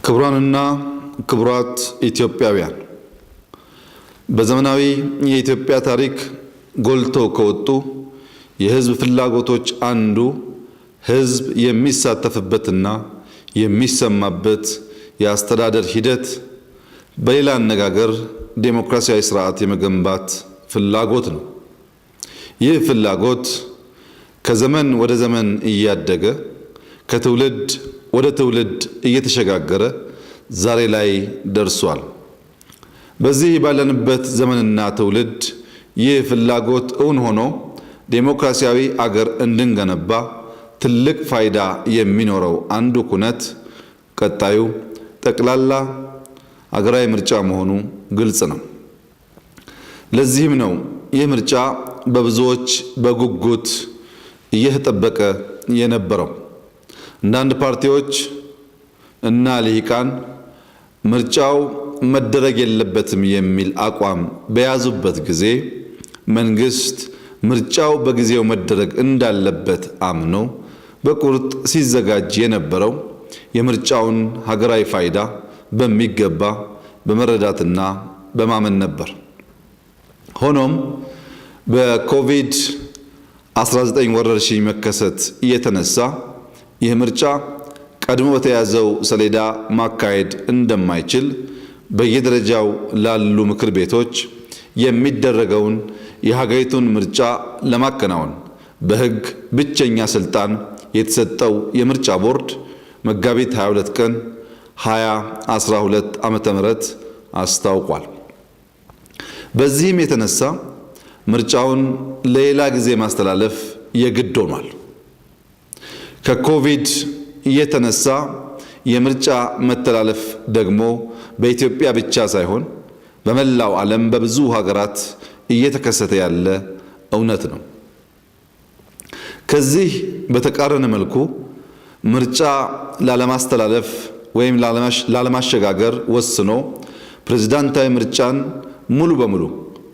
ክቡራንና ክቡራት ኢትዮጵያውያን፣ በዘመናዊ የኢትዮጵያ ታሪክ ጎልቶ ከወጡ የሕዝብ ፍላጎቶች አንዱ ሕዝብ የሚሳተፍበትና የሚሰማበት የአስተዳደር ሂደት፣ በሌላ አነጋገር ዴሞክራሲያዊ ስርዓት የመገንባት ፍላጎት ነው። ይህ ፍላጎት ከዘመን ወደ ዘመን እያደገ፣ ከትውልድ ወደ ትውልድ እየተሸጋገረ ዛሬ ላይ ደርሷል። በዚህ ባለንበት ዘመንና ትውልድ ይህ ፍላጎት እውን ሆኖ ዴሞክራሲያዊ አገር እንድንገነባ ትልቅ ፋይዳ የሚኖረው አንዱ ኩነት ቀጣዩ ጠቅላላ አገራዊ ምርጫ መሆኑ ግልጽ ነው። ለዚህም ነው ይህ ምርጫ በብዙዎች በጉጉት እየተጠበቀ የነበረው። አንዳንድ ፓርቲዎች እና ልሂቃን ምርጫው መደረግ የለበትም የሚል አቋም በያዙበት ጊዜ፣ መንግስት ምርጫው በጊዜው መደረግ እንዳለበት አምኖ በቁርጥ ሲዘጋጅ የነበረው የምርጫውን ሀገራዊ ፋይዳ በሚገባ በመረዳትና በማመን ነበር። ሆኖም በኮቪድ-19 ወረርሽኝ መከሰት የተነሳ ይህ ምርጫ ቀድሞ በተያዘው ሰሌዳ ማካሄድ እንደማይችል በየደረጃው ላሉ ምክር ቤቶች የሚደረገውን የሀገሪቱን ምርጫ ለማከናወን በሕግ ብቸኛ ስልጣን የተሰጠው የምርጫ ቦርድ መጋቢት 22 ቀን 2012 ዓ.ም. አስታውቋል። በዚህም የተነሳ ምርጫውን ለሌላ ጊዜ ማስተላለፍ የግድ ሆኗል። ከኮቪድ የተነሳ የምርጫ መተላለፍ ደግሞ በኢትዮጵያ ብቻ ሳይሆን በመላው ዓለም በብዙ ሀገራት እየተከሰተ ያለ እውነት ነው። ከዚህ በተቃረነ መልኩ ምርጫ ላለማስተላለፍ ወይም ላለማሸጋገር ወስኖ ፕሬዝዳንታዊ ምርጫን ሙሉ በሙሉ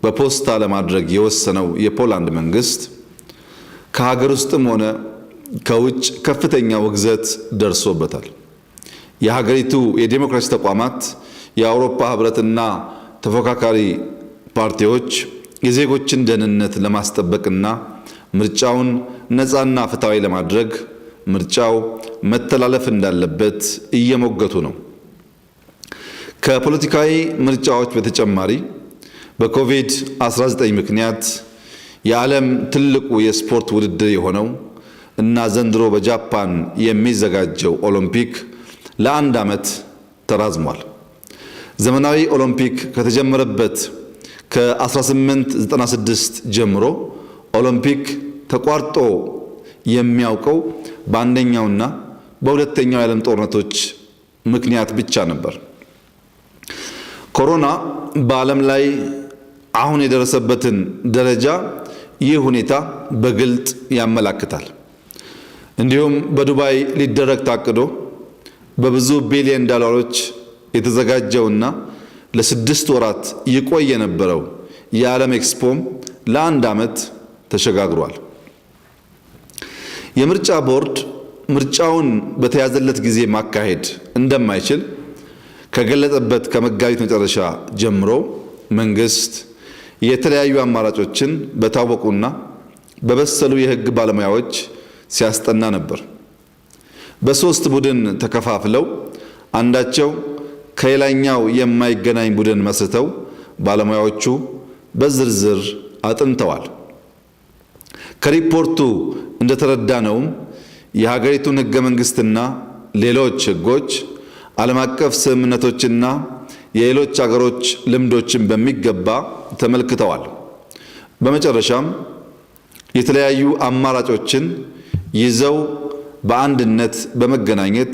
በፖስታ ለማድረግ የወሰነው የፖላንድ መንግስት ከሀገር ውስጥም ሆነ ከውጭ ከፍተኛ ውግዘት ደርሶበታል። የሀገሪቱ የዴሞክራሲ ተቋማት፣ የአውሮፓ ህብረትና ተፎካካሪ ፓርቲዎች የዜጎችን ደህንነት ለማስጠበቅና ምርጫውን ነፃና ፍትሐዊ ለማድረግ ምርጫው መተላለፍ እንዳለበት እየሞገቱ ነው። ከፖለቲካዊ ምርጫዎች በተጨማሪ በኮቪድ-19 ምክንያት የዓለም ትልቁ የስፖርት ውድድር የሆነው እና ዘንድሮ በጃፓን የሚዘጋጀው ኦሎምፒክ ለአንድ ዓመት ተራዝሟል። ዘመናዊ ኦሎምፒክ ከተጀመረበት ከ1896 ጀምሮ ኦሎምፒክ ተቋርጦ የሚያውቀው በአንደኛውና በሁለተኛው የዓለም ጦርነቶች ምክንያት ብቻ ነበር። ኮሮና በዓለም ላይ አሁን የደረሰበትን ደረጃ ይህ ሁኔታ በግልጥ ያመላክታል። እንዲሁም በዱባይ ሊደረግ ታቅዶ በብዙ ቢሊዮን ዶላሮች የተዘጋጀውና ለ6 ወራት ይቆይ የነበረው የዓለም ኤክስፖም ለአንድ ዓመት ተሸጋግሯል። የምርጫ ቦርድ ምርጫውን በተያዘለት ጊዜ ማካሄድ እንደማይችል ከገለጸበት ከመጋቢት መጨረሻ ጀምሮ መንግስት የተለያዩ አማራጮችን በታወቁና በበሰሉ የሕግ ባለሙያዎች ሲያስጠና ነበር። በሶስት ቡድን ተከፋፍለው፣ አንዳቸው ከሌላኛው የማይገናኝ ቡድን መስርተው ባለሙያዎቹ በዝርዝር አጥንተዋል። ከሪፖርቱ እንደተረዳነውም የሀገሪቱን ሕገ መንግስትና ሌሎች ሕጎች፣ ዓለም አቀፍ ስምምነቶችና የሌሎች አገሮች ልምዶችን በሚገባ ተመልክተዋል። በመጨረሻም የተለያዩ አማራጮችን ይዘው በአንድነት በመገናኘት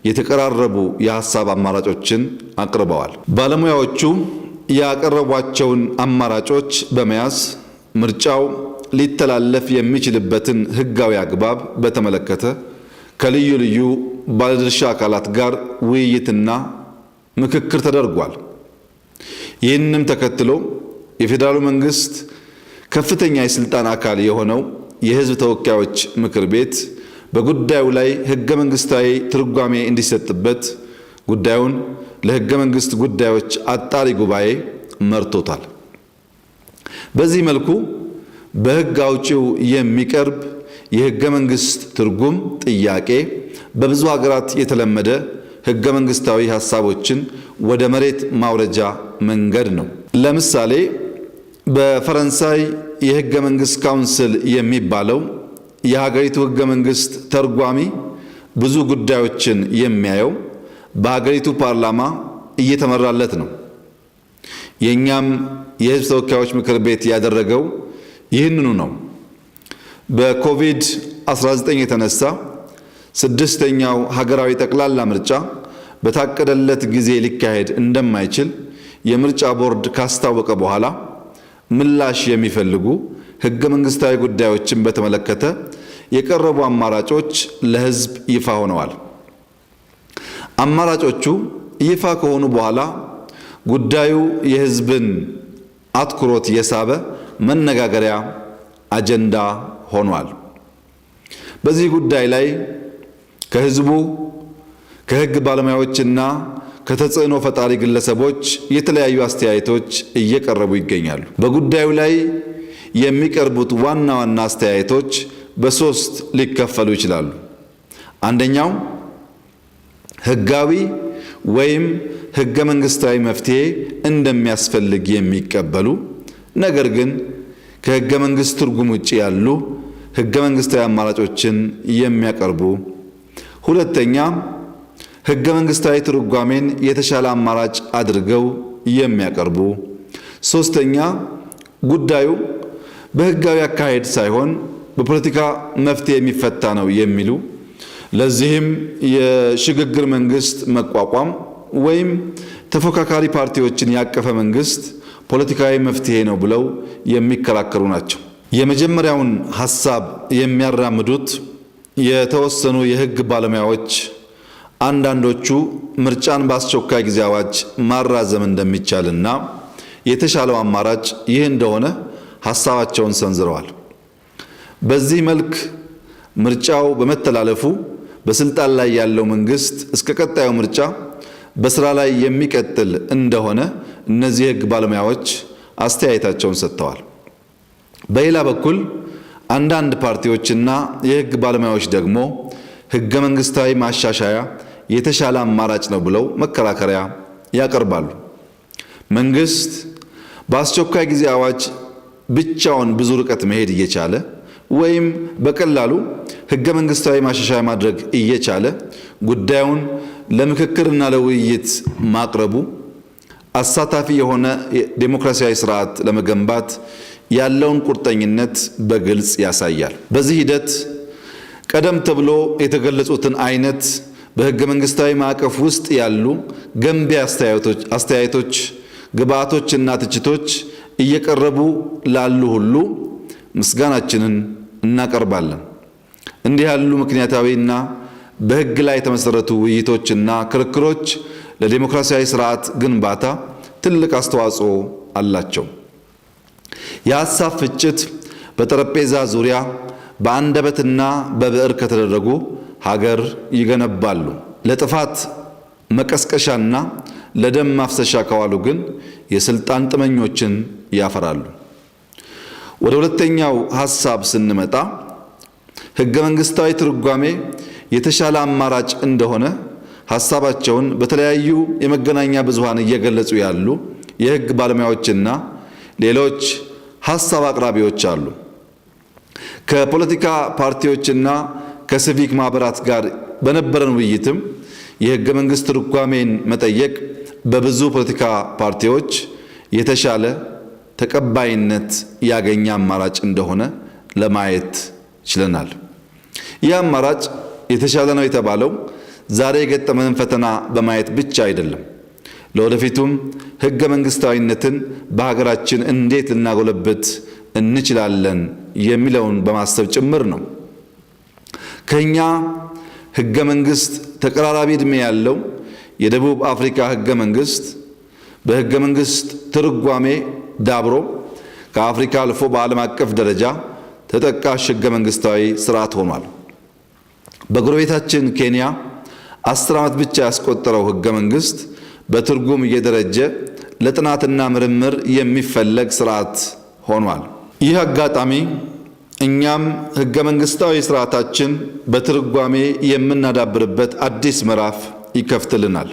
የተቀራረቡ የሀሳብ አማራጮችን አቅርበዋል። ባለሙያዎቹ ያቀረቧቸውን አማራጮች በመያዝ ምርጫው ሊተላለፍ የሚችልበትን ሕጋዊ አግባብ በተመለከተ ከልዩ ልዩ ባለድርሻ አካላት ጋር ውይይትና ምክክር ተደርጓል። ይህንም ተከትሎ የፌዴራሉ መንግስት ከፍተኛ የስልጣን አካል የሆነው የሕዝብ ተወካዮች ምክር ቤት በጉዳዩ ላይ ሕገ መንግስታዊ ትርጓሜ እንዲሰጥበት ጉዳዩን ለሕገ መንግስት ጉዳዮች አጣሪ ጉባኤ መርቶታል። በዚህ መልኩ በሕግ አውጪው የሚቀርብ የሕገ መንግስት ትርጉም ጥያቄ በብዙ ሀገራት የተለመደ ሕገ መንግስታዊ ሀሳቦችን ወደ መሬት ማውረጃ መንገድ ነው። ለምሳሌ በፈረንሳይ የሕገ መንግስት council የሚባለው የሀገሪቱ ሕገ መንግስት ተርጓሚ ብዙ ጉዳዮችን የሚያየው በሀገሪቱ ፓርላማ እየተመራለት ነው። የእኛም የሕዝብ ተወካዮች ምክር ቤት ያደረገው ይህንኑ ነው። በኮቪድ-19 የተነሳ ስድስተኛው ሀገራዊ ጠቅላላ ምርጫ በታቀደለት ጊዜ ሊካሄድ እንደማይችል የምርጫ ቦርድ ካስታወቀ በኋላ ምላሽ የሚፈልጉ ሕገ መንግስታዊ ጉዳዮችን በተመለከተ የቀረቡ አማራጮች ለሕዝብ ይፋ ሆነዋል። አማራጮቹ ይፋ ከሆኑ በኋላ ጉዳዩ የሕዝብን አትኩሮት የሳበ መነጋገሪያ አጀንዳ ሆኗል። በዚህ ጉዳይ ላይ ከሕዝቡ፣ ከሕግ ባለሙያዎችና ከተጽዕኖ ፈጣሪ ግለሰቦች የተለያዩ አስተያየቶች እየቀረቡ ይገኛሉ። በጉዳዩ ላይ የሚቀርቡት ዋና ዋና አስተያየቶች በሶስት ሊከፈሉ ይችላሉ። አንደኛው ሕጋዊ ወይም ሕገ መንግስታዊ መፍትሄ እንደሚያስፈልግ የሚቀበሉ ነገር ግን ከሕገ መንግስት ትርጉም ውጭ ያሉ ሕገ መንግስታዊ አማራጮችን የሚያቀርቡ፣ ሁለተኛ ሕገ መንግስታዊ ትርጓሜን የተሻለ አማራጭ አድርገው የሚያቀርቡ፣ ሶስተኛ ጉዳዩ በሕጋዊ አካሄድ ሳይሆን በፖለቲካ መፍትሄ የሚፈታ ነው የሚሉ፣ ለዚህም የሽግግር መንግስት መቋቋም ወይም ተፎካካሪ ፓርቲዎችን ያቀፈ መንግስት ፖለቲካዊ መፍትሄ ነው ብለው የሚከራከሩ ናቸው። የመጀመሪያውን ሀሳብ የሚያራምዱት የተወሰኑ የሕግ ባለሙያዎች አንዳንዶቹ ምርጫን በአስቸኳይ ጊዜ አዋጅ ማራዘም እንደሚቻልና የተሻለው አማራጭ ይህ እንደሆነ ሀሳባቸውን ሰንዝረዋል። በዚህ መልክ ምርጫው በመተላለፉ በስልጣን ላይ ያለው መንግስት እስከ ቀጣዩ ምርጫ በስራ ላይ የሚቀጥል እንደሆነ እነዚህ የሕግ ባለሙያዎች አስተያየታቸውን ሰጥተዋል። በሌላ በኩል አንዳንድ ፓርቲዎችና የሕግ ባለሙያዎች ደግሞ ሕገ መንግስታዊ ማሻሻያ የተሻለ አማራጭ ነው ብለው መከራከሪያ ያቀርባሉ። መንግስት በአስቸኳይ ጊዜ አዋጅ ብቻውን ብዙ ርቀት መሄድ እየቻለ ወይም በቀላሉ ሕገ መንግስታዊ ማሻሻያ ማድረግ እየቻለ ጉዳዩን ለምክክርና ለውይይት ማቅረቡ አሳታፊ የሆነ ዴሞክራሲያዊ ስርዓት ለመገንባት ያለውን ቁርጠኝነት በግልጽ ያሳያል። በዚህ ሂደት ቀደም ተብሎ የተገለጹትን አይነት በሕገ መንግስታዊ ማዕቀፍ ውስጥ ያሉ ገንቢ አስተያየቶች፣ ግብዓቶችና ትችቶች እየቀረቡ ላሉ ሁሉ ምስጋናችንን እናቀርባለን። እንዲህ ያሉ ምክንያታዊና በሕግ ላይ የተመሰረቱ ውይይቶችና ክርክሮች ለዴሞክራሲያዊ ስርዓት ግንባታ ትልቅ አስተዋጽኦ አላቸው። የሀሳብ ፍጭት በጠረጴዛ ዙሪያ በአንደበትና በብዕር ከተደረጉ ሀገር ይገነባሉ። ለጥፋት መቀስቀሻና ለደም ማፍሰሻ ከዋሉ ግን የስልጣን ጥመኞችን ያፈራሉ። ወደ ሁለተኛው ሀሳብ ስንመጣ ሕገ መንግስታዊ ትርጓሜ የተሻለ አማራጭ እንደሆነ ሀሳባቸውን በተለያዩ የመገናኛ ብዙሃን እየገለጹ ያሉ የሕግ ባለሙያዎችና ሌሎች ሀሳብ አቅራቢዎች አሉ። ከፖለቲካ ፓርቲዎችና ከሲቪክ ማህበራት ጋር በነበረን ውይይትም የሕገ መንግስት ትርጓሜን መጠየቅ በብዙ ፖለቲካ ፓርቲዎች የተሻለ ተቀባይነት ያገኘ አማራጭ እንደሆነ ለማየት ችለናል። ይህ አማራጭ የተሻለ ነው የተባለው ዛሬ የገጠመንን ፈተና በማየት ብቻ አይደለም። ለወደፊቱም ሕገ መንግስታዊነትን በሀገራችን እንዴት ልናጎለብት እንችላለን የሚለውን በማሰብ ጭምር ነው። ከኛ ሕገ መንግስት ተቀራራቢ ዕድሜ ያለው የደቡብ አፍሪካ ሕገ መንግስት በሕገ መንግስት ትርጓሜ ዳብሮ ከአፍሪካ አልፎ በዓለም አቀፍ ደረጃ ተጠቃሽ ሕገ መንግስታዊ ስርዓት ሆኗል። በጎረቤታችን ኬንያ 10 ዓመት ብቻ ያስቆጠረው ህገ መንግስት በትርጉም እየደረጀ ለጥናትና ምርምር የሚፈለግ ስርዓት ሆኗል። ይህ አጋጣሚ እኛም ህገ መንግስታዊ ስርዓታችን በትርጓሜ የምናዳብርበት አዲስ ምዕራፍ ይከፍትልናል።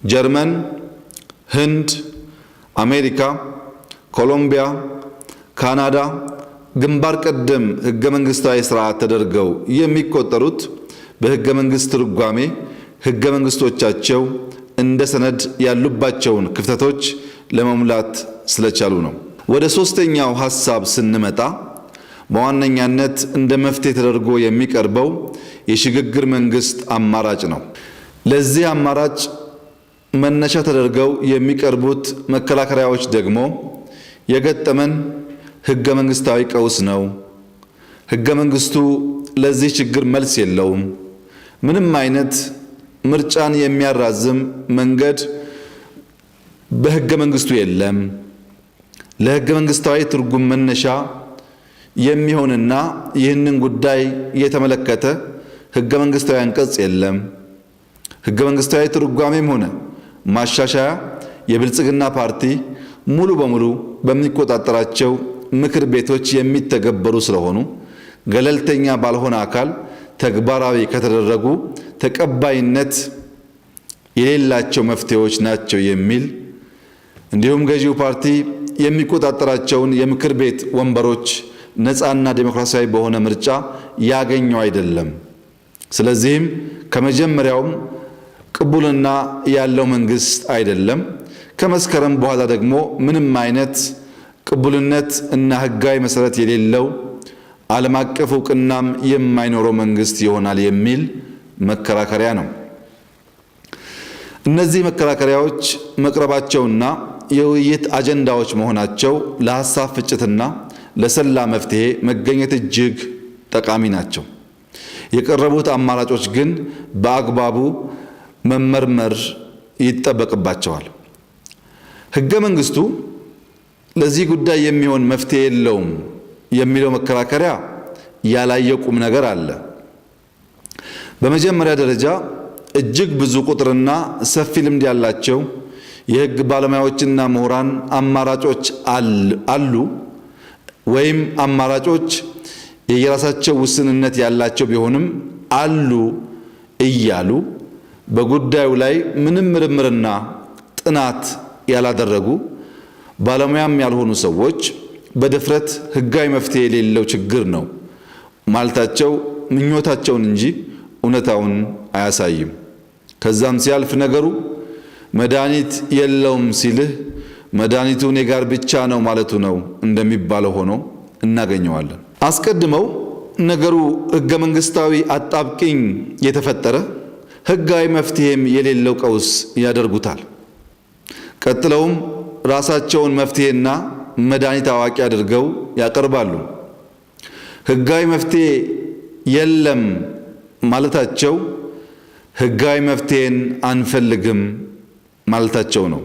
ጀርመን፣ ህንድ፣ አሜሪካ፣ ኮሎምቢያ፣ ካናዳ ግንባር ቀደም ህገ መንግስታዊ ስርዓት ተደርገው የሚቆጠሩት በህገ መንግስት ትርጓሜ ህገ መንግስቶቻቸው እንደ ሰነድ ያሉባቸውን ክፍተቶች ለመሙላት ስለቻሉ ነው። ወደ ሶስተኛው ሀሳብ ስንመጣ በዋነኛነት እንደ መፍትሄ ተደርጎ የሚቀርበው የሽግግር መንግስት አማራጭ ነው። ለዚህ አማራጭ መነሻ ተደርገው የሚቀርቡት መከራከሪያዎች ደግሞ የገጠመን ህገ መንግስታዊ ቀውስ ነው፣ ህገ መንግስቱ ለዚህ ችግር መልስ የለውም፣ ምንም አይነት ምርጫን የሚያራዝም መንገድ በህገ መንግስቱ የለም፣ ለህገ መንግስታዊ ትርጉም መነሻ የሚሆንና ይህንን ጉዳይ የተመለከተ ህገ መንግስታዊ አንቀጽ የለም፣ ህገ መንግስታዊ ትርጓሜም ሆነ ማሻሻያ የብልጽግና ፓርቲ ሙሉ በሙሉ በሚቆጣጠራቸው ምክር ቤቶች የሚተገበሩ ስለሆኑ ገለልተኛ ባልሆነ አካል ተግባራዊ ከተደረጉ ተቀባይነት የሌላቸው መፍትሄዎች ናቸው የሚል፣ እንዲሁም ገዢው ፓርቲ የሚቆጣጠራቸውን የምክር ቤት ወንበሮች ነፃና ዴሞክራሲያዊ በሆነ ምርጫ ያገኘው አይደለም። ስለዚህም ከመጀመሪያውም ቅቡልና ያለው መንግስት አይደለም። ከመስከረም በኋላ ደግሞ ምንም አይነት ቅቡልነት እና ህጋዊ መሰረት የሌለው፣ ዓለም አቀፍ እውቅናም የማይኖረው መንግስት ይሆናል የሚል መከራከሪያ ነው። እነዚህ መከራከሪያዎች መቅረባቸውና የውይይት አጀንዳዎች መሆናቸው ለሀሳብ ፍጭትና ለሰላ መፍትሄ መገኘት እጅግ ጠቃሚ ናቸው። የቀረቡት አማራጮች ግን በአግባቡ መመርመር ይጠበቅባቸዋል። ህገ መንግስቱ ለዚህ ጉዳይ የሚሆን መፍትሄ የለውም የሚለው መከራከሪያ ያላየ ቁም ነገር አለ። በመጀመሪያ ደረጃ እጅግ ብዙ ቁጥርና ሰፊ ልምድ ያላቸው የህግ ባለሙያዎችና ምሁራን አማራጮች አሉ ወይም አማራጮች የየራሳቸው ውስንነት ያላቸው ቢሆንም አሉ እያሉ በጉዳዩ ላይ ምንም ምርምርና ጥናት ያላደረጉ፣ ባለሙያም ያልሆኑ ሰዎች በድፍረት ህጋዊ መፍትሄ የሌለው ችግር ነው ማለታቸው ምኞታቸውን እንጂ እውነታውን አያሳይም። ከዛም ሲያልፍ ነገሩ መድኃኒት የለውም ሲልህ መድኃኒቱ እኔ ጋር ብቻ ነው ማለቱ ነው እንደሚባለው ሆኖ እናገኘዋለን። አስቀድመው ነገሩ ህገ መንግስታዊ አጣብቂኝ የተፈጠረ፣ ህጋዊ መፍትሄም የሌለው ቀውስ ያደርጉታል። ቀጥለውም ራሳቸውን መፍትሄና መድኃኒት አዋቂ አድርገው ያቀርባሉ። ህጋዊ መፍትሄ የለም ማለታቸው ህጋዊ መፍትሄን አንፈልግም ማለታቸው ነው።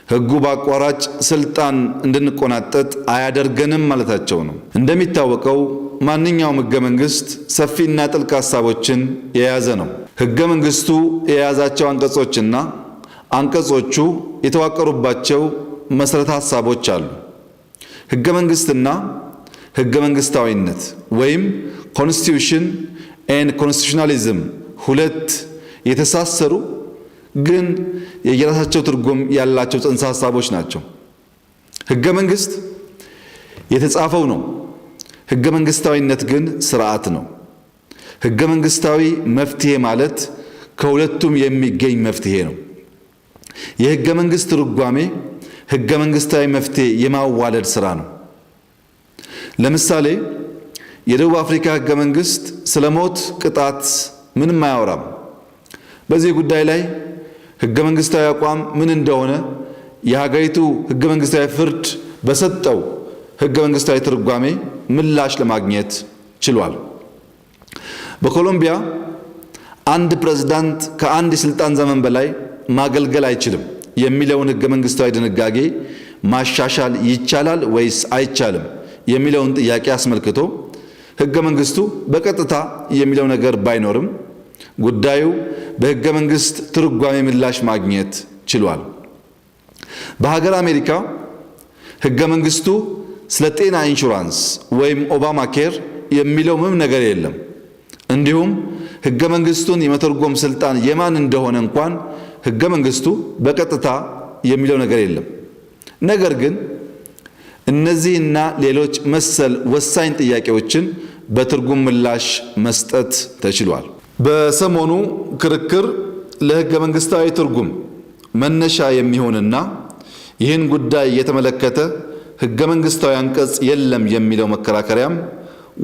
ህጉ በአቋራጭ ስልጣን እንድንቆናጠጥ አያደርገንም ማለታቸው ነው። እንደሚታወቀው ማንኛውም ህገ መንግስት ሰፊና ጥልቅ ሀሳቦችን የያዘ ነው። ህገ መንግስቱ የያዛቸው አንቀጾችና አንቀጾቹ የተዋቀሩባቸው መሰረተ ሀሳቦች አሉ። ህገ መንግስትና ህገ መንግስታዊነት ወይም constitution and constitutionalism ሁለት የተሳሰሩ ግን የየራሳቸው ትርጉም ያላቸው ጽንሰ ሀሳቦች ናቸው። ህገ መንግስት የተጻፈው ነው። ህገ መንግስታዊነት ግን ስርዓት ነው። ህገ መንግስታዊ መፍትሄ ማለት ከሁለቱም የሚገኝ መፍትሄ ነው። የህገ መንግስት ትርጓሜ ህገ መንግስታዊ መፍትሄ የማዋለድ ስራ ነው። ለምሳሌ የደቡብ አፍሪካ ህገ መንግስት ስለ ሞት ቅጣት ምንም አያወራም። በዚህ ጉዳይ ላይ ህገ መንግስታዊ አቋም ምን እንደሆነ የሀገሪቱ ህገ መንግስታዊ ፍርድ በሰጠው ህገ መንግስታዊ ትርጓሜ ምላሽ ለማግኘት ችሏል። በኮሎምቢያ አንድ ፕሬዝዳንት ከአንድ የስልጣን ዘመን በላይ ማገልገል አይችልም የሚለውን ህገ መንግስታዊ ድንጋጌ ማሻሻል ይቻላል ወይስ አይቻልም የሚለውን ጥያቄ አስመልክቶ ህገ መንግስቱ በቀጥታ የሚለው ነገር ባይኖርም ጉዳዩ በሕገ መንግስት ትርጓሜ ምላሽ ማግኘት ችሏል። በሀገር አሜሪካ ሕገ መንግስቱ ስለ ጤና ኢንሹራንስ ወይም ኦባማ ኬር የሚለው ምንም ነገር የለም። እንዲሁም ሕገ መንግስቱን የመተርጎም ስልጣን የማን እንደሆነ እንኳን ሕገ መንግስቱ በቀጥታ የሚለው ነገር የለም። ነገር ግን እነዚህና ሌሎች መሰል ወሳኝ ጥያቄዎችን በትርጉም ምላሽ መስጠት ተችሏል። በሰሞኑ ክርክር ለሕገ መንግስታዊ ትርጉም መነሻ የሚሆንና ይህን ጉዳይ የተመለከተ ሕገ መንግስታዊ አንቀጽ የለም የሚለው መከራከሪያም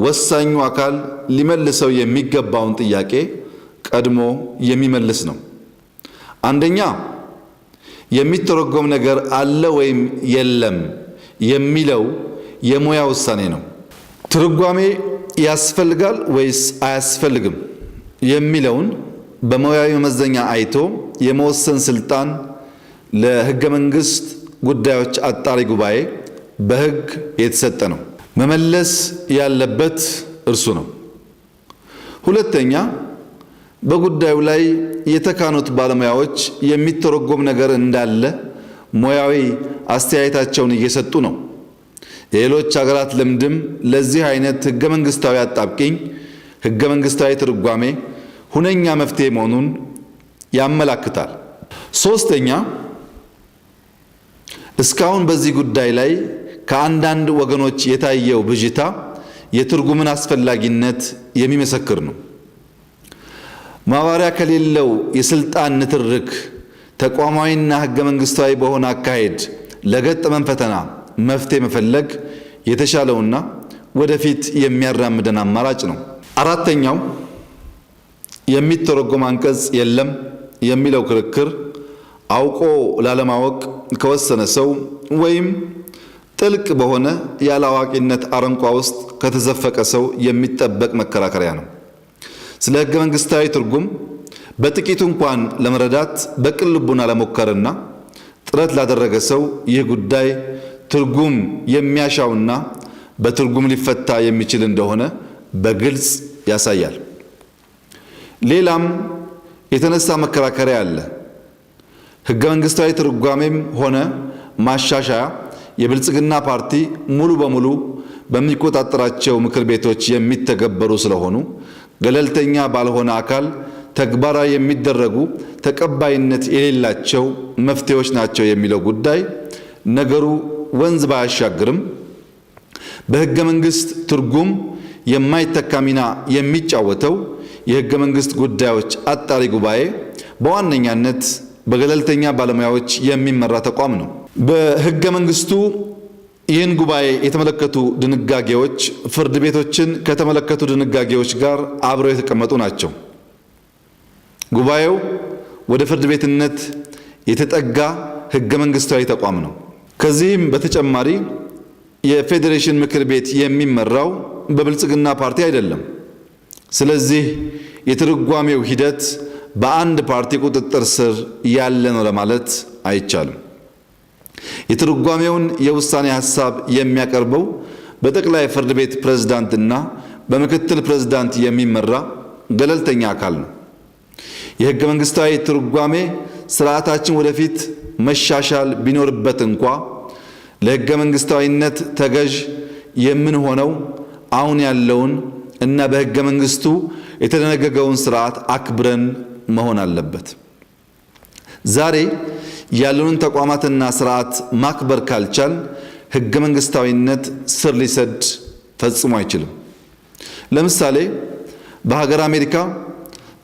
ወሳኙ አካል ሊመልሰው የሚገባውን ጥያቄ ቀድሞ የሚመልስ ነው። አንደኛ፣ የሚተረጎም ነገር አለ ወይም የለም የሚለው የሙያ ውሳኔ ነው። ትርጓሜ ያስፈልጋል ወይስ አያስፈልግም የሚለውን በሙያዊ መመዘኛ አይቶ የመወሰን ስልጣን ለሕገ መንግስት ጉዳዮች አጣሪ ጉባኤ በሕግ የተሰጠ ነው። መመለስ ያለበት እርሱ ነው። ሁለተኛ፣ በጉዳዩ ላይ የተካኑት ባለሙያዎች የሚተረጎም ነገር እንዳለ ሙያዊ አስተያየታቸውን እየሰጡ ነው። የሌሎች ሀገራት ልምድም ለዚህ አይነት ሕገ መንግስታዊ አጣብቂኝ ሕገ መንግስታዊ ትርጓሜ ሁነኛ መፍትሄ መሆኑን ያመላክታል። ሶስተኛ፣ እስካሁን በዚህ ጉዳይ ላይ ከአንዳንድ ወገኖች የታየው ብዥታ የትርጉምን አስፈላጊነት የሚመሰክር ነው። ማባሪያ ከሌለው የስልጣን ንትርክ ተቋማዊና ሕገ መንግስታዊ በሆነ አካሄድ ለገጠመን ፈተና መፍትሄ መፈለግ የተሻለውና ወደፊት የሚያራምደን አማራጭ ነው። አራተኛው፣ የሚተረጎም አንቀጽ የለም የሚለው ክርክር አውቆ ላለማወቅ ከወሰነ ሰው ወይም ጥልቅ በሆነ ያለአዋቂነት አረንቋ ውስጥ ከተዘፈቀ ሰው የሚጠበቅ መከራከሪያ ነው። ስለ ሕገ መንግስታዊ ትርጉም በጥቂቱ እንኳን ለመረዳት በቅን ልቡና ለሞከርና ጥረት ላደረገ ሰው ይህ ጉዳይ ትርጉም የሚያሻውና በትርጉም ሊፈታ የሚችል እንደሆነ በግልጽ ያሳያል። ሌላም የተነሳ መከራከሪያ አለ። ሕገ መንግስታዊ ትርጓሜም ሆነ ማሻሻያ የብልጽግና ፓርቲ ሙሉ በሙሉ በሚቆጣጠራቸው ምክር ቤቶች የሚተገበሩ ስለሆኑ ገለልተኛ ባልሆነ አካል ተግባራዊ የሚደረጉ ተቀባይነት የሌላቸው መፍትሄዎች ናቸው የሚለው ጉዳይ ነገሩ ወንዝ ባያሻግርም በሕገ መንግስት ትርጉም የማይተካ ሚና የሚጫወተው የሕገ መንግስት ጉዳዮች አጣሪ ጉባኤ በዋነኛነት በገለልተኛ ባለሙያዎች የሚመራ ተቋም ነው። በሕገ መንግስቱ ይህን ጉባኤ የተመለከቱ ድንጋጌዎች ፍርድ ቤቶችን ከተመለከቱ ድንጋጌዎች ጋር አብረው የተቀመጡ ናቸው። ጉባኤው ወደ ፍርድ ቤትነት የተጠጋ ሕገ መንግስታዊ ተቋም ነው። ከዚህም በተጨማሪ የፌዴሬሽን ምክር ቤት የሚመራው በብልጽግና ፓርቲ አይደለም። ስለዚህ የትርጓሜው ሂደት በአንድ ፓርቲ ቁጥጥር ስር ያለ ነው ለማለት አይቻልም። የትርጓሜውን የውሳኔ ሀሳብ የሚያቀርበው በጠቅላይ ፍርድ ቤት ፕሬዝዳንትና በምክትል ፕሬዝዳንት የሚመራ ገለልተኛ አካል ነው። የሕገ መንግስታዊ ትርጓሜ ስርዓታችን ወደፊት መሻሻል ቢኖርበት እንኳ ለሕገ መንግስታዊነት ተገዥ የምንሆነው አሁን ያለውን እና በሕገ መንግስቱ የተደነገገውን ስርዓት አክብረን መሆን አለበት። ዛሬ ያሉንን ተቋማትና ስርዓት ማክበር ካልቻል ሕገ መንግስታዊነት ስር ሊሰድ ፈጽሞ አይችልም። ለምሳሌ በሀገር አሜሪካ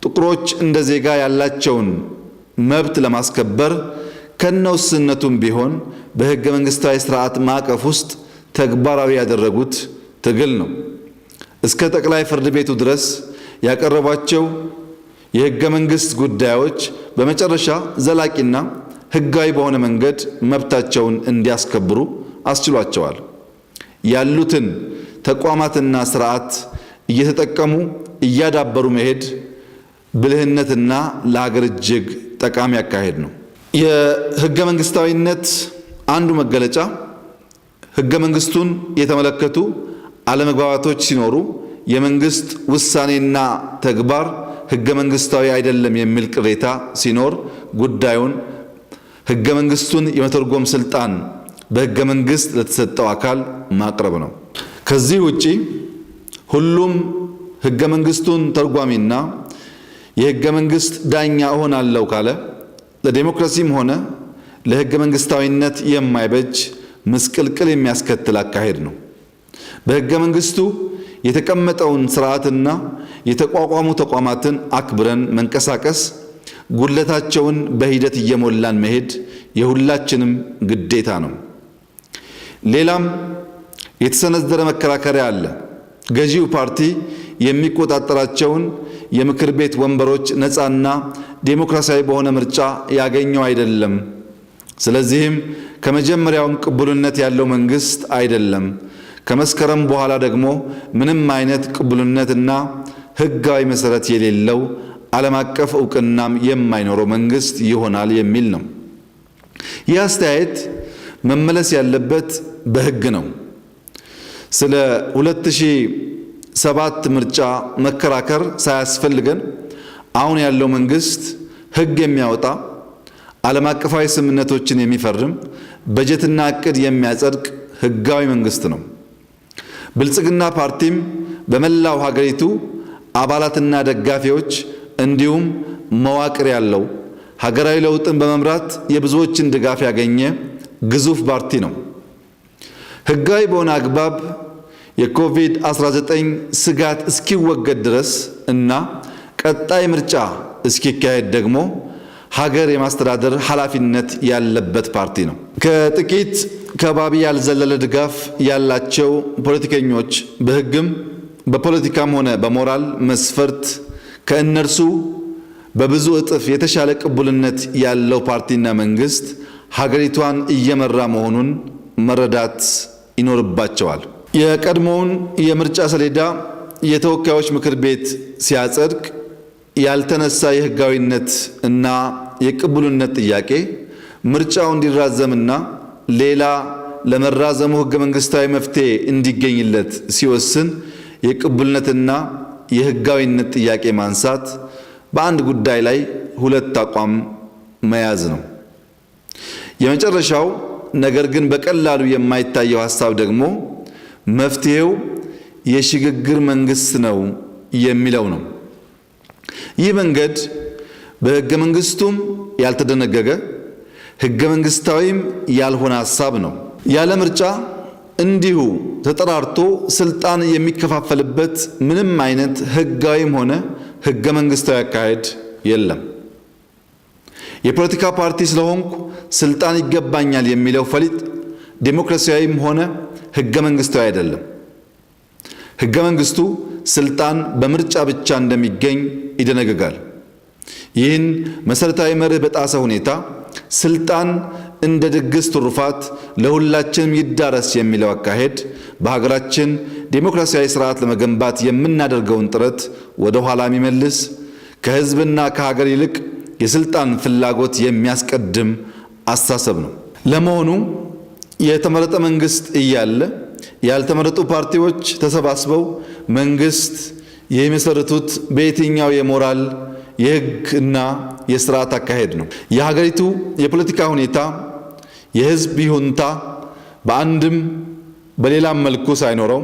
ጥቁሮች እንደ ዜጋ ያላቸውን መብት ለማስከበር ከነውስነቱም ቢሆን በሕገ መንግስታዊ ስርዓት ማዕቀፍ ውስጥ ተግባራዊ ያደረጉት ትግል ነው። እስከ ጠቅላይ ፍርድ ቤቱ ድረስ ያቀረቧቸው የሕገ መንግስት ጉዳዮች በመጨረሻ ዘላቂና ሕጋዊ በሆነ መንገድ መብታቸውን እንዲያስከብሩ አስችሏቸዋል። ያሉትን ተቋማትና ስርዓት እየተጠቀሙ እያዳበሩ መሄድ ብልህነትና ለሀገር እጅግ ጠቃሚ አካሄድ ነው። የሕገ መንግስታዊነት አንዱ መገለጫ ሕገ መንግስቱን የተመለከቱ አለመግባባቶች ሲኖሩ የመንግስት ውሳኔና ተግባር ህገ መንግስታዊ አይደለም የሚል ቅሬታ ሲኖር ጉዳዩን ህገ መንግስቱን የመተርጎም ስልጣን በህገ መንግስት ለተሰጠው አካል ማቅረብ ነው። ከዚህ ውጪ ሁሉም ህገ መንግስቱን ተርጓሚና የህገ መንግስት ዳኛ እሆናለሁ ካለ ለዴሞክራሲም ሆነ ለህገ መንግስታዊነት የማይበጅ ምስቅልቅል የሚያስከትል አካሄድ ነው። በህገ መንግስቱ የተቀመጠውን ስርዓትና የተቋቋሙ ተቋማትን አክብረን መንቀሳቀስ፣ ጉድለታቸውን በሂደት እየሞላን መሄድ የሁላችንም ግዴታ ነው። ሌላም የተሰነዘረ መከራከሪያ አለ። ገዢው ፓርቲ የሚቆጣጠራቸውን የምክር ቤት ወንበሮች ነፃና ዴሞክራሲያዊ በሆነ ምርጫ ያገኘው አይደለም። ስለዚህም ከመጀመሪያውም ቅቡልነት ያለው መንግስት አይደለም። ከመስከረም በኋላ ደግሞ ምንም አይነት ቅቡልነትና ህጋዊ መሰረት የሌለው፣ ዓለም አቀፍ እውቅናም የማይኖረው መንግስት ይሆናል የሚል ነው። ይህ አስተያየት መመለስ ያለበት በህግ ነው። ስለ 2007 ምርጫ መከራከር ሳያስፈልገን አሁን ያለው መንግስት ህግ የሚያወጣ፣ ዓለም አቀፋዊ ስምምነቶችን የሚፈርም፣ በጀትና እቅድ የሚያጸድቅ ህጋዊ መንግስት ነው። ብልጽግና ፓርቲም በመላው ሀገሪቱ አባላትና ደጋፊዎች እንዲሁም መዋቅር ያለው፣ ሀገራዊ ለውጥን በመምራት የብዙዎችን ድጋፍ ያገኘ ግዙፍ ፓርቲ ነው። ህጋዊ በሆነ አግባብ የኮቪድ-19 ስጋት እስኪወገድ ድረስ እና ቀጣይ ምርጫ እስኪካሄድ ደግሞ ሀገር የማስተዳደር ኃላፊነት ያለበት ፓርቲ ነው። ከጥቂት ከባቢ ያልዘለለ ድጋፍ ያላቸው ፖለቲከኞች በህግም በፖለቲካም ሆነ በሞራል መስፈርት ከእነርሱ በብዙ እጥፍ የተሻለ ቅቡልነት ያለው ፓርቲና መንግስት ሀገሪቷን እየመራ መሆኑን መረዳት ይኖርባቸዋል። የቀድሞውን የምርጫ ሰሌዳ የተወካዮች ምክር ቤት ሲያጸድቅ ያልተነሳ የህጋዊነት እና የቅቡልነት ጥያቄ ምርጫው እንዲራዘምና ሌላ ለመራዘሙ ህገ መንግስታዊ መፍትሄ እንዲገኝለት ሲወስን የቅቡልነትና የህጋዊነት ጥያቄ ማንሳት በአንድ ጉዳይ ላይ ሁለት አቋም መያዝ ነው። የመጨረሻው ነገር ግን በቀላሉ የማይታየው ሀሳብ ደግሞ መፍትሄው የሽግግር መንግስት ነው የሚለው ነው። ይህ መንገድ በህገ መንግስቱም ያልተደነገገ፣ ህገ መንግስታዊም ያልሆነ ሀሳብ ነው። ያለ ምርጫ እንዲሁ ተጠራርቶ ስልጣን የሚከፋፈልበት ምንም አይነት ህጋዊም ሆነ ህገ መንግስታዊ አካሄድ የለም። የፖለቲካ ፓርቲ ስለሆንኩ ስልጣን ይገባኛል የሚለው ፈሊጥ ዴሞክራሲያዊም ሆነ ህገ መንግስታዊ አይደለም። ህገ መንግስቱ ስልጣን በምርጫ ብቻ እንደሚገኝ ይደነግጋል። ይህን መሰረታዊ መርህ በጣሰ ሁኔታ ስልጣን እንደ ድግስ ትሩፋት ለሁላችንም ይዳረስ የሚለው አካሄድ በሀገራችን ዴሞክራሲያዊ ስርዓት ለመገንባት የምናደርገውን ጥረት ወደ ኋላ የሚመልስ፣ ከህዝብና ከሀገር ይልቅ የስልጣን ፍላጎት የሚያስቀድም አስተሳሰብ ነው። ለመሆኑ የተመረጠ መንግስት እያለ ያልተመረጡ ፓርቲዎች ተሰባስበው መንግስት የሚመሰርቱት በየትኛው የሞራል፣ የህግ እና የስርዓት አካሄድ ነው? የሀገሪቱ የፖለቲካ ሁኔታ የህዝብ ይሁንታ በአንድም በሌላም መልኩ ሳይኖረው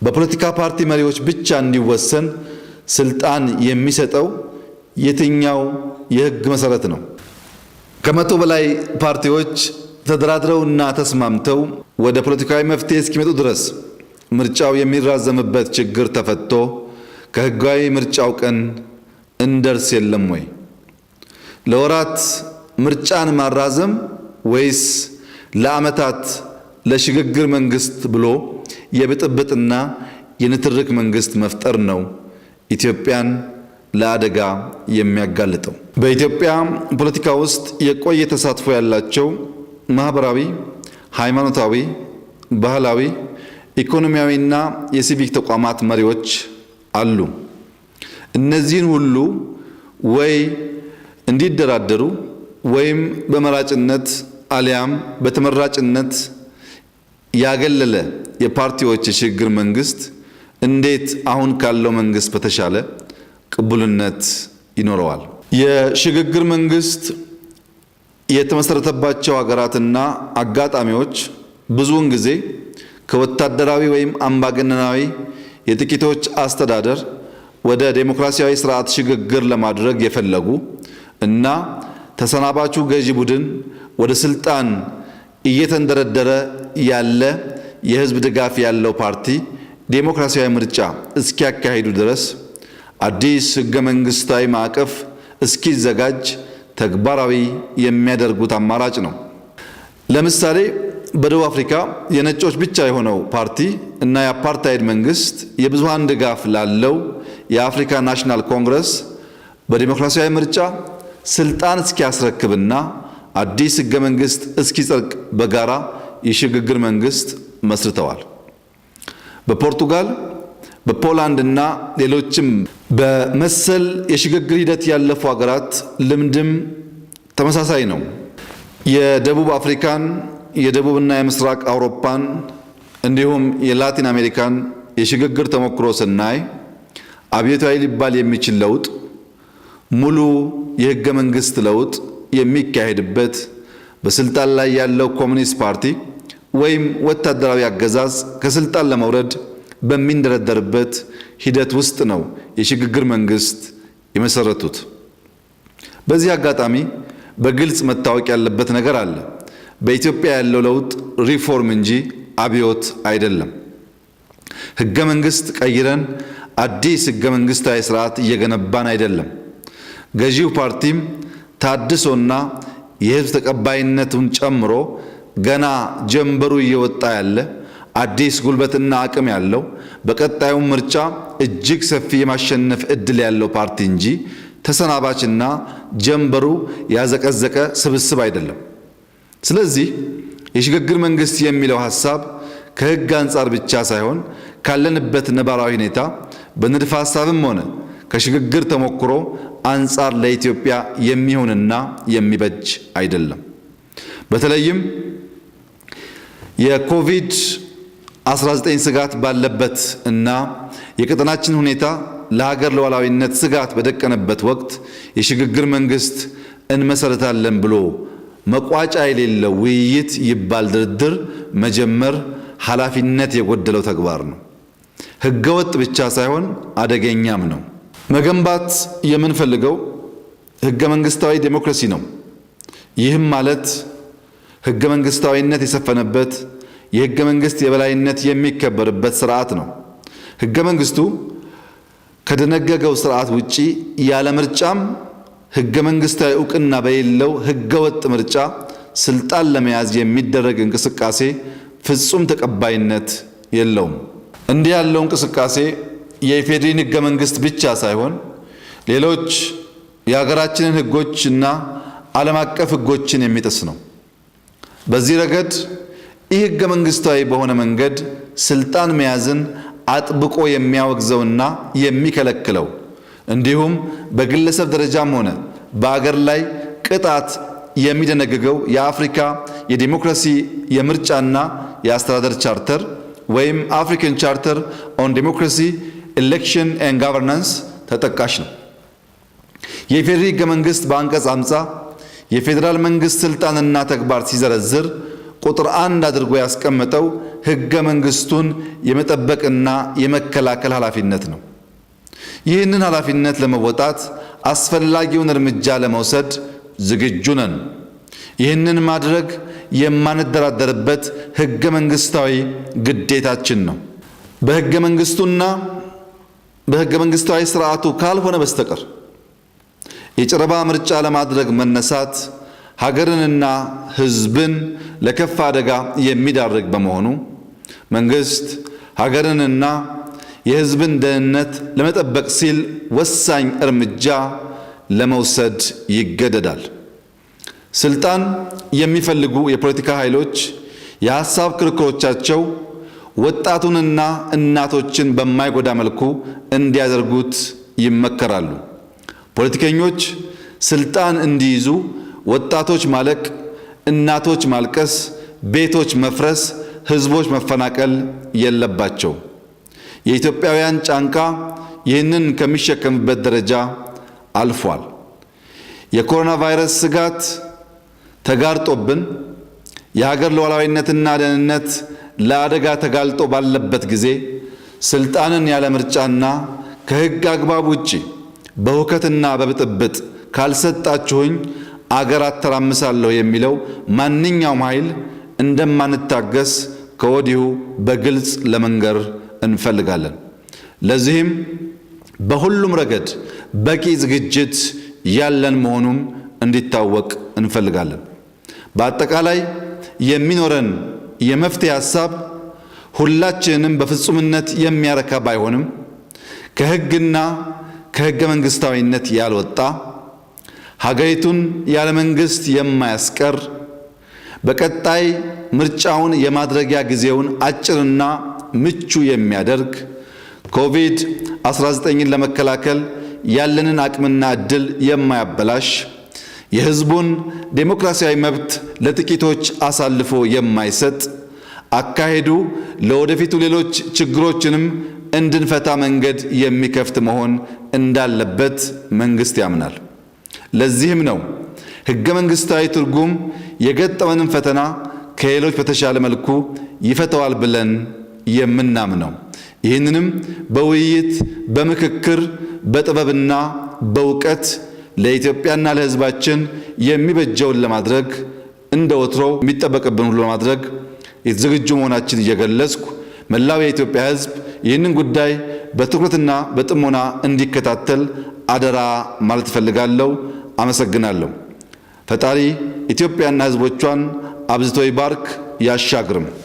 በፖለቲካ ፓርቲ መሪዎች ብቻ እንዲወሰን ስልጣን የሚሰጠው የትኛው የህግ መሰረት ነው? ከ100 በላይ ፓርቲዎች ተደራድረውና ተስማምተው ወደ ፖለቲካዊ መፍትሄ እስኪመጡ ድረስ ምርጫው የሚራዘምበት ችግር ተፈቶ ከህጋዊ ምርጫው ቀን እንደርስ የለም ወይ? ለወራት ምርጫን ማራዘም ወይስ ለዓመታት ለሽግግር መንግስት ብሎ የብጥብጥና የንትርክ መንግስት መፍጠር ነው ኢትዮጵያን ለአደጋ የሚያጋልጠው? በኢትዮጵያ ፖለቲካ ውስጥ የቆየ ተሳትፎ ያላቸው ማህበራዊ፣ ሃይማኖታዊ፣ ባህላዊ፣ ኢኮኖሚያዊና የሲቪክ ተቋማት መሪዎች አሉ። እነዚህን ሁሉ ወይ እንዲደራደሩ ወይም በመራጭነት አሊያም በተመራጭነት ያገለለ የፓርቲዎች የሽግግር መንግስት እንዴት አሁን ካለው መንግስት በተሻለ ቅቡልነት ይኖረዋል። የሽግግር መንግስት የተመሰረተባቸው ሀገራትና አጋጣሚዎች ብዙውን ጊዜ ከወታደራዊ ወይም አምባገነናዊ የጥቂቶች አስተዳደር ወደ ዴሞክራሲያዊ ስርዓት ሽግግር ለማድረግ የፈለጉ እና ተሰናባቹ ገዢ ቡድን ወደ ስልጣን እየተንደረደረ ያለ የህዝብ ድጋፍ ያለው ፓርቲ ዴሞክራሲያዊ ምርጫ እስኪያካሂዱ ድረስ አዲስ ህገ መንግስታዊ ማዕቀፍ እስኪዘጋጅ ተግባራዊ የሚያደርጉት አማራጭ ነው። ለምሳሌ በደቡብ አፍሪካ የነጮች ብቻ የሆነው ፓርቲ እና የአፓርታይድ መንግስት የብዙሃን ድጋፍ ላለው የአፍሪካ ናሽናል ኮንግረስ በዲሞክራሲያዊ ምርጫ ስልጣን እስኪያስረክብና አዲስ ህገ መንግስት እስኪጸድቅ በጋራ የሽግግር መንግስት መስርተዋል። በፖርቱጋል፣ በፖላንድ እና ሌሎችም በመሰል የሽግግር ሂደት ያለፉ ሀገራት ልምድም ተመሳሳይ ነው። የደቡብ አፍሪካን፣ የደቡብና የምስራቅ አውሮፓን እንዲሁም የላቲን አሜሪካን የሽግግር ተሞክሮ ስናይ አብዮታዊ ሊባል የሚችል ለውጥ፣ ሙሉ የህገ መንግስት ለውጥ የሚካሄድበት፣ በስልጣን ላይ ያለው ኮሚኒስት ፓርቲ ወይም ወታደራዊ አገዛዝ ከስልጣን ለመውረድ በሚንደረደርበት ሂደት ውስጥ ነው የሽግግር መንግስት የመሰረቱት። በዚህ አጋጣሚ በግልጽ መታወቅ ያለበት ነገር አለ። በኢትዮጵያ ያለው ለውጥ ሪፎርም እንጂ አብዮት አይደለም። ህገ መንግስት ቀይረን አዲስ ህገ መንግስታዊ ስርዓት እየገነባን አይደለም። ገዢው ፓርቲም ታድሶና የህዝብ ተቀባይነቱን ጨምሮ ገና ጀንበሩ እየወጣ ያለ፣ አዲስ ጉልበትና አቅም ያለው፣ በቀጣዩ ምርጫ እጅግ ሰፊ የማሸነፍ እድል ያለው ፓርቲ እንጂ ተሰናባችና ጀንበሩ ያዘቀዘቀ ስብስብ አይደለም። ስለዚህ የሽግግር መንግስት የሚለው ሀሳብ ከህግ አንጻር ብቻ ሳይሆን ካለንበት ነባራዊ ሁኔታ በንድፈ ሀሳብም ሆነ ከሽግግር ተሞክሮ አንጻር ለኢትዮጵያ የሚሆንና የሚበጅ አይደለም። በተለይም የኮቪድ-19 ስጋት ባለበት እና የቀጠናችን ሁኔታ ለሀገር ሉዓላዊነት ስጋት በደቀነበት ወቅት የሽግግር መንግስት እንመሰረታለን ብሎ መቋጫ የሌለው ውይይት ይባል ድርድር መጀመር ኃላፊነት የጎደለው ተግባር ነው። ህገወጥ ብቻ ሳይሆን አደገኛም ነው። መገንባት የምንፈልገው ህገ መንግስታዊ ዴሞክራሲ ነው። ይህም ማለት ህገ መንግስታዊነት የሰፈነበት፣ የህገ መንግስት የበላይነት የሚከበርበት ስርዓት ነው። ህገ መንግስቱ ከደነገገው ስርዓት ውጪ ያለ ምርጫም ህገ መንግስታዊ እውቅና በሌለው ህገ ወጥ ምርጫ ስልጣን ለመያዝ የሚደረግ እንቅስቃሴ ፍጹም ተቀባይነት የለውም። እንዲህ ያለው እንቅስቃሴ የኢፌዴሪን ህገ መንግስት ብቻ ሳይሆን ሌሎች የሀገራችንን ህጎች እና ዓለም አቀፍ ህጎችን የሚጥስ ነው። በዚህ ረገድ ይህ ህገ መንግስታዊ በሆነ መንገድ ስልጣን መያዝን አጥብቆ የሚያወግዘውና የሚከለክለው እንዲሁም በግለሰብ ደረጃም ሆነ በአገር ላይ ቅጣት የሚደነግገው የአፍሪካ የዲሞክራሲ የምርጫና የአስተዳደር ቻርተር ወይም African Charter on Democracy, Election and Governance ተጠቃሽ ነው። የኢፌዴሪ ህገ መንግስት በአንቀጽ 50 የፌዴራል መንግስት ስልጣንና ተግባር ሲዘረዝር ቁጥር 1 አድርጎ ያስቀመጠው ህገ መንግስቱን የመጠበቅና የመከላከል ኃላፊነት ነው። ይህንን ኃላፊነት ለመወጣት አስፈላጊውን እርምጃ ለመውሰድ ዝግጁ ነን። ይህንን ማድረግ የማንደራደርበት ህገ መንግስታዊ ግዴታችን ነው። በህገ መንግስቱና በህገ መንግስታዊ ስርዓቱ ካልሆነ በስተቀር የጨረባ ምርጫ ለማድረግ መነሳት ሀገርንና ህዝብን ለከፋ አደጋ የሚዳርግ በመሆኑ መንግስት ሀገርንና የህዝብን ደህንነት ለመጠበቅ ሲል ወሳኝ እርምጃ ለመውሰድ ይገደዳል። ስልጣን የሚፈልጉ የፖለቲካ ኃይሎች የሀሳብ ክርክሮቻቸው ወጣቱንና እናቶችን በማይጎዳ መልኩ እንዲያደርጉት ይመከራሉ። ፖለቲከኞች ስልጣን እንዲይዙ ወጣቶች ማለቅ፣ እናቶች ማልቀስ፣ ቤቶች መፍረስ፣ ህዝቦች መፈናቀል የለባቸው። የኢትዮጵያውያን ጫንቃ ይህንን ከሚሸከምበት ደረጃ አልፏል። የኮሮና ቫይረስ ስጋት ተጋርጦብን የሀገር ሉዓላዊነትና ደህንነት ለአደጋ ተጋልጦ ባለበት ጊዜ ስልጣንን ያለ ምርጫና ከሕግ አግባብ ውጪ በሁከትና በብጥብጥ ካልሰጣችሁኝ አገር አተራምሳለሁ የሚለው ማንኛውም ኃይል እንደማንታገስ ከወዲሁ በግልጽ ለመንገር እንፈልጋለን። ለዚህም በሁሉም ረገድ በቂ ዝግጅት ያለን መሆኑም እንዲታወቅ እንፈልጋለን። በአጠቃላይ የሚኖረን የመፍትሄ ሀሳብ ሁላችንንም በፍጹምነት የሚያረካ ባይሆንም ከሕግና ከሕገ መንግስታዊነት ያልወጣ፣ ሀገሪቱን ያለ መንግስት የማያስቀር፣ በቀጣይ ምርጫውን የማድረጊያ ጊዜውን አጭርና ምቹ የሚያደርግ፣ ኮቪድ-19ን ለመከላከል ያለንን አቅምና እድል የማያበላሽ፣ የህዝቡን ዴሞክራሲያዊ መብት ለጥቂቶች አሳልፎ የማይሰጥ፣ አካሄዱ ለወደፊቱ ሌሎች ችግሮችንም እንድንፈታ መንገድ የሚከፍት መሆን እንዳለበት መንግስት ያምናል። ለዚህም ነው ህገ መንግስታዊ ትርጉም የገጠመንን ፈተና ከሌሎች በተሻለ መልኩ ይፈተዋል ብለን የምናምነው። ይህንንም በውይይት፣ በምክክር፣ በጥበብና በእውቀት ለኢትዮጵያና ለሕዝባችን የሚበጀውን ለማድረግ እንደ ወትሮው የሚጠበቅብን ሁሉ ለማድረግ ዝግጁ መሆናችን እየገለጽኩ መላው የኢትዮጵያ ሕዝብ ይህንን ጉዳይ በትኩረትና በጥሞና እንዲከታተል አደራ ማለት እፈልጋለሁ። አመሰግናለሁ። ፈጣሪ ኢትዮጵያና ሕዝቦቿን አብዝቶ ይባርክ ያሻግርም።